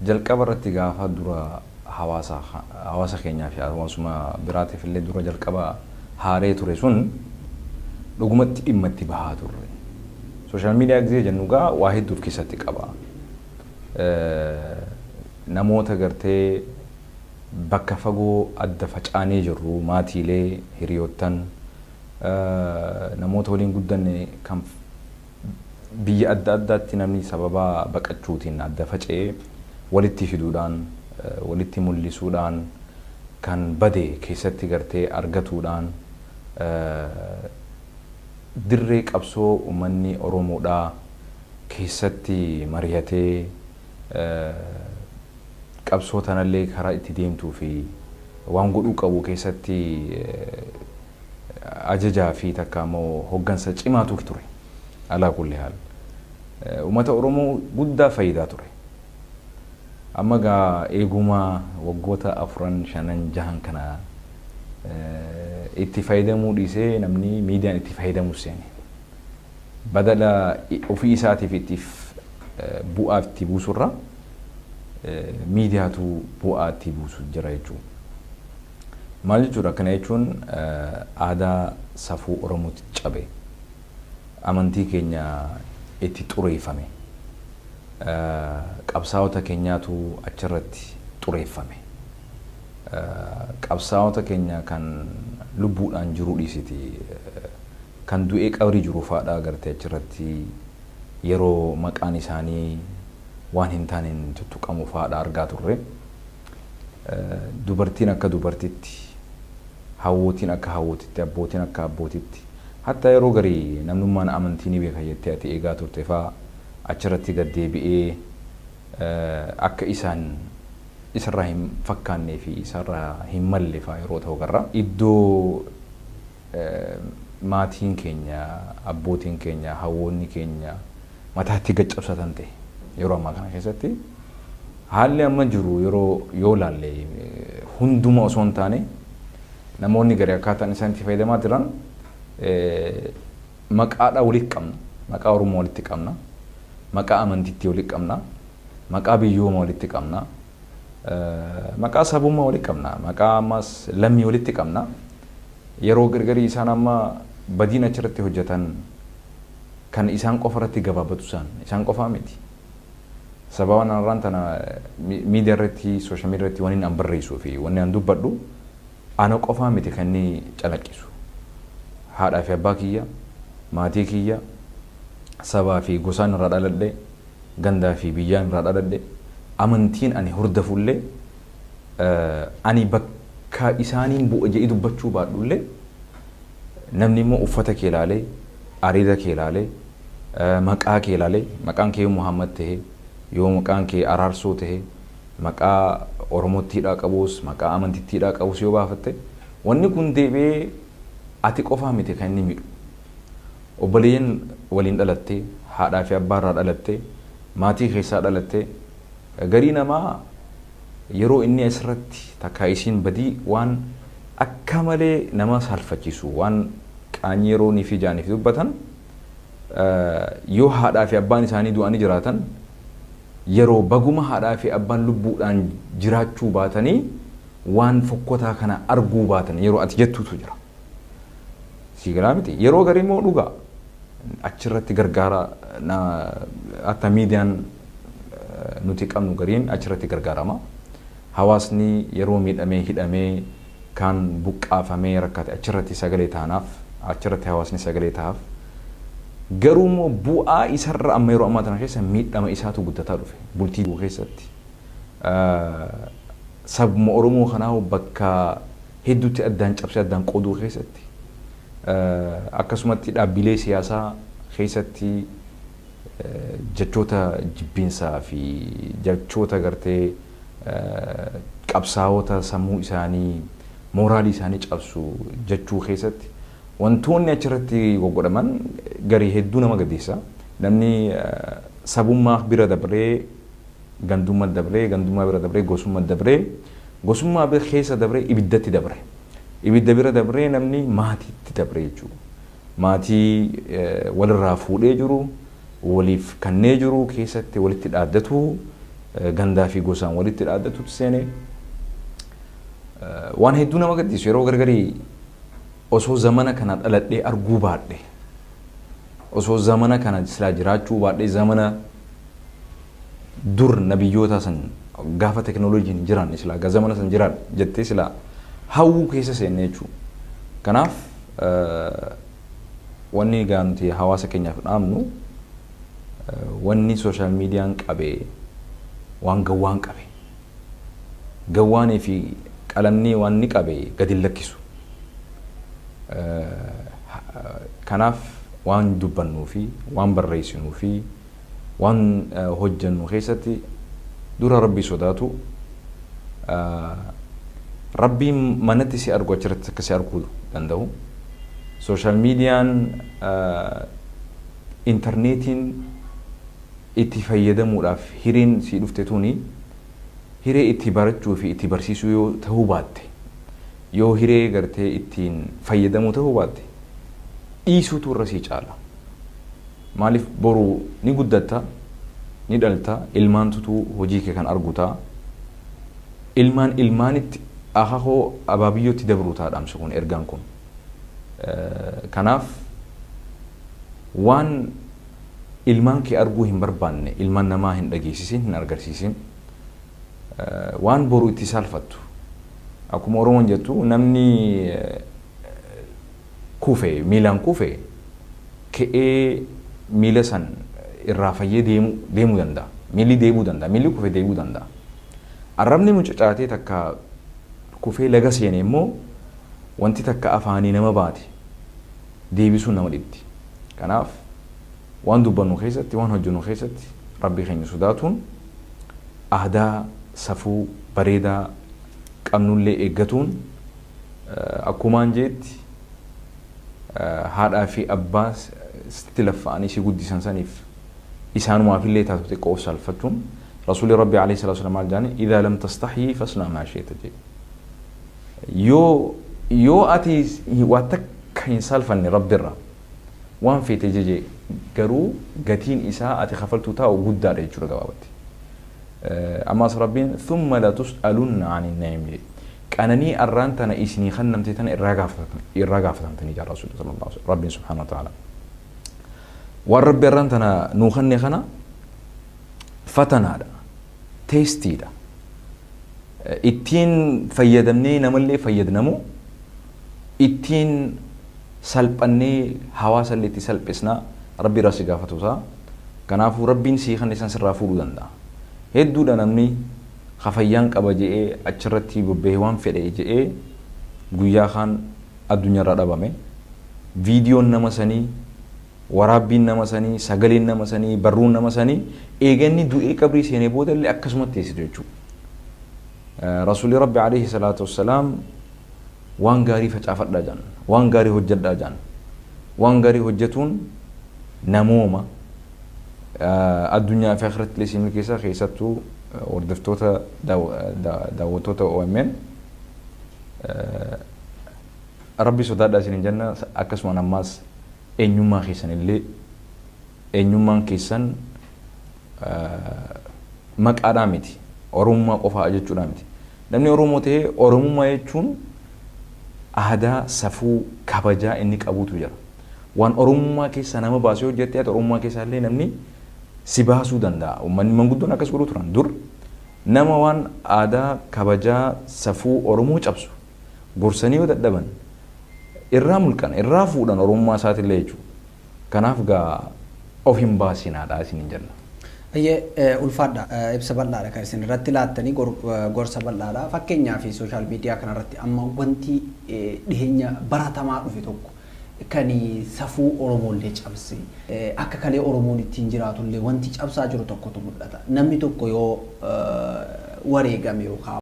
Jalqaba irratti gaafa dura hawaasa keenyaa fi hawaasuma biraatiif illee dura jalqaba haaree ture sun dhugumatti dhimma itti bahaa turre. Social media gisee jennu gaa waa hedduu of keessatti qaba. Namoota gartee bakka fagoo adda facaanee jirru, maatiilee, hiriyoottan, namoota waliin guddanne kan biyya adda addaatti namni sababa baqachuutiin adda faca'ee walitti fiduudhaan, walitti mul'isuudhaan, kan bade keessatti gartee argatuudhaan, dirree qabsoo uummanni Oromoodhaa keessatti mari'atee qabsoo tanallee karaa itti deemtuu fi waan godhuu qabu keessatti ajajaa fi takka immoo hoggansa cimaatu ture. Alaa kulli haal. Uummata Oromoo guddaa fayyidaa ture. Amma gaa eeguma waggoota 4, 5, 6 kana itti fayyadamuu dhiisee namni miidiyaan itti fayyadamuu seene. Badala ofii isaatiif itti bu'aa itti buusurra miidiyaatu bu'aa itti buusu jira jechuudha. Maal jechuudha? Kana jechuun aadaa safuu Oromootti cabe. Amantii keenya itti xureeffame. Qabsaa'ota keenyaatu achirratti xureeffame. Qabsaa'ota keenya kan lubbuudhaan jiru dhiisiti, kan du'ee qabrii jiru fa'aadha gartee achirratti yeroo maqaan isaanii waan hin taaneen tuttuqamu fa'aadha argaa turre. Dubartiin akka dubartitti, hawwootiin akka hawwootitti, abbootiin akka abbootitti, hatta yeroo garii namnummaan amantii ni beeka jettee ati eegaa turte fa'aa achirratti gad deebi'ee akka isaan isarraa hin fakkaannee fi isarraa hin malle fa'aa yeroo ta'u garra. Iddoo maatiin keenya, abbootiin keenya, hawwoonni keenya mataatti gad cabsatan ta'e yeroo ammaa kana keessatti haalli amma jiru yeroo yoo laalle, hunduma osoo hin taane namoonni gari akkaataan isaan itti fayyadamaa jiran, maqaadhaa walitti qabna, maqaa Oromoo walitti qabna, maqaa amantiitti walitti qabna, maqaa biyyooma walitti qabna, maqaa sabummaa walitti qabna, maqaa ammas lammii walitti qabna. Yeroo gargarii isaan amma badiin achirratti hojjetan kan isaan qofa irratti gabaabatu isaan qofaa miti. Sababa narraan tana miidiyaa irratti, social media irratti wanni an barreessuu fi wanni an dubbadhu ana qofaa miti kan inni calaqqisu. Haadhaa fi abbaa kiyya, maatii kiyya, sabaa fi gosaan irraa dhaladhe, gandaa fi biyyaan irraa dhaladhe, amantiin ani hordofullee, ani bakka isaaniin bu'a jedhee dubbachuu baadhullee, namni immoo uffata kee ilaalee, areeda kee ilaalee, maqaa kee ilaalee, maqaan kee Muhammad ta'e, yoo maqaan kee Araarsoo ta'e, maqaa Oromottiidhaa qabus, maqaa amantittiidhaa qabus yoo baafatte, wanni kun deebi'ee ati qofaa miti kan inni miidhu. Obboleeyyan waliin dhalattee, haadhaa fi abbaa irraa dhalattee, maatii keessaa dhalattee, garii namaa yeroo inni asirratti takkaa isiin badii waan akka malee nama saalfachiisu, waan qaanyii yeroo nii fi jaaniif dubbatan, yoo haadhaa fi abbaan isaanii du'anii jiraatan, yeroo baguma haadhaa fi abbaan lubbuudhaan jiraachuu baatanii waan fokkotaa kana arguu baatan yeroo ati jettuutu jira. Sii galaa miti? Yeroo garii immoo dhugaa achirratti gargaara, akka miidiyaan nuti qabnu gariin achirratti gargaarama. Hawaasni yeroo miidhamee, hidhamee, kan buqqaafamee rakkate achirratti sagalee taanaaf, achirratti hawaasni sagalee ta'aaf. Garuu immoo bu'aa isarra amma yeroo ammaa tana keessa miidhama isaatu guddataa dhufe bultii keessatti. Sabuma Oromoo kanaa bakka hedduutti addaan cabsee addaan qooduu keessatti. Akkasumatti dhaabbilee siyaasaa keessatti jechoota jibbiinsaa fi jechoota gartee qabsaa'ota sammuu isaanii, mooraalii isaanii cabsu jechuu keessatti wantoonni achirratti goggodhaman garii hedduu nama gaddisiisa. Namni sabummaa bira dabree gandummaa dabree, gandummaa bira dabree gosummaa dabree, gosummaa bira keessa dabree ibiddatti dabre. Ibidda bira dabree namni maatiitti dabre jechuudha. Maatii walirraa fuudhee jiru, waliif kannee jiru keessatti walitti dhaaddatu. Gandaa fi gosaan walitti dhaaddatutti seenee waan hedduu nama gaddisiisu. Yeroo gargarii osoo zamana kana dhaladhee arguu baadhe, osoo zamana kana silaa jiraachuu baadhee, zamana dur nabiyyoota san gaafa teknooloojiin jiran silaa zamana san jiraan jettee silaa hawwuu keessa seenne jechuudha. Kanaaf wanni egaa nuti hawaasa keenyaaf dhaamnu, wanni social miidiyaan qabee waan gawwaan qabe, gawwaanii fi qalamni waan ni qabe gadi hin lakkisu. Kanaaf waan dubbannuu fi waan barreessinuu fi waan hojjennu keessatti dura Rabbii sodaatu, Rabbiin manatti si argu achirratti akka si arguu danda'u. Social miidiyaan, intarneetiin itti fayyadamuudhaaf hireen si dhufte tuni hiree itti barachuu fi itti barsiisuu yoo ta'uu baatte, yoo hiree gartee ittiin fayyadamuu ta'uu baatte, dhiisuutu irra sii caala. Maaliif? Boru ni guddatta, ni dhalta, ilmaantutu hojii kee kan argu ta'a. Ilmaan ilmaanitti, akaakoo abaabiyyootti dabruu ta'a dhaamsi kun, ergaan kun. Kanaaf waan ilmaan kee arguu hin barbaanne ilmaan namaa hin dhageessisin, hin agarsiisin. Waan boru itti saalfattu. Akkuma Oromoon jettu, namni kufe, miilaan kufe ka'ee miila san irraa fayyee deemuu danda'a. Miilli deebuu danda'a. Miilli kufe deebuu danda'a. Arrabni mucucaatee takka kufee laga seene immoo wanti takka afaanii nama baate deebisuun nama dhibdi. Kanaaf waan dubbannu keessatti, waan hojjennu keessatti Rabbii keenya sodaatuun, aadaa safuu bareedaa qabnullee eeggatuun, akkumaan jeetti haadhaa fi abbaa sitti laffa'anii si guddisan saniif isaanumaaf illee taatu xiqqoo of saalfachuun. Rasuulli Rabbi alayhi salaatu wasallam maal jedhani? "إذا لم تستحي فاصنع ما شئت" jedhe. Yoo ati waa takka hin saalfanne Rabbirra, waan feete jeje, garuu gatiin isaa ati kafaltuu taa'u guddaadha jechuudha gabaabatti. Ammaas Rabbiin "ثم لتسألن عن النعيم" jedhe. Qananii arraan tana isinii kennamte tana irraa gaafatamtanii jaa Rasuulli صلى الله عليه, Rabbiin سبحانه وتعالى. Waan Rabbi arraan tana nuu kenne kana fatanaadha. Testiidha. Ittiin fayyadamnee namallee fayyadnamu, ittiin salphannee hawaasa illee itti salphisnaa, Rabbi irraa si gaafatu isaa. Kanaafuu Rabbiin sii kan isaan sirraa fuudhuu danda'a. Hedduudha namni hafayyaan qaba je'ee achirratti bobba'ee waan fedhe je'ee guyyaa kaan addunyaarraa dhabame. Viidiyoon nama sanii, waraabbiin nama sanii, sagaleen nama sanii, barruun nama sanii eeganni du'ee qabrii seenee booda illee akkasumatti teessitu jechuudha. Rasuulli Rabbi عليه الصلاة والسلام waan gaarii facaafadhaa jedhan, waan gaarii hojjedhaa jedhan. Waan gaarii hojjetuun namooma addunyaa fi akhiratti illee isin keessa. Keessattuu hordoftoota, daawwattoota OMN, Rabbi sodaadhaa isin jenna. Akkasumaan ammaas eenyummaa keessan illee, eenyummaan keessan maqaadhaa miti, Oromummaa qofaa jechuudhaa miti. Namni Oromoo ta'ee, Oromummaa jechuun aadaa, safuu, kabajaa inni qabutu jira. Waan Oromummaa keessaa nama baasee hojjettee ati Oromummaa keessaa illee namni si baasuu danda'a. Uummanni manguddoon akkas godhuu turan dur. Nama waan aadaa, kabajaa, safuu Oromoo cabsu gorsanii yoo dadhaban irraa mulqan, irraa fuudhan Oromummaa isaatillee jechuudha. Kanaaf gaa of hin baasinaadha isin hin jenna. Ayyee, ulfaadha, ibsa bal'aadha kan isin irratti laattanii, gorsa bal'aadha. Fakkeenyaaf social media kanarratti amma wanti dhiheenya baratamaa dhufe tokko kan safuu Oromoollee cabse, akka kalee Oromoon ittiin jiraatullee wanti cabsaa jiru tokkotu mul'ata. Namni tokko yoo wareegame yookaan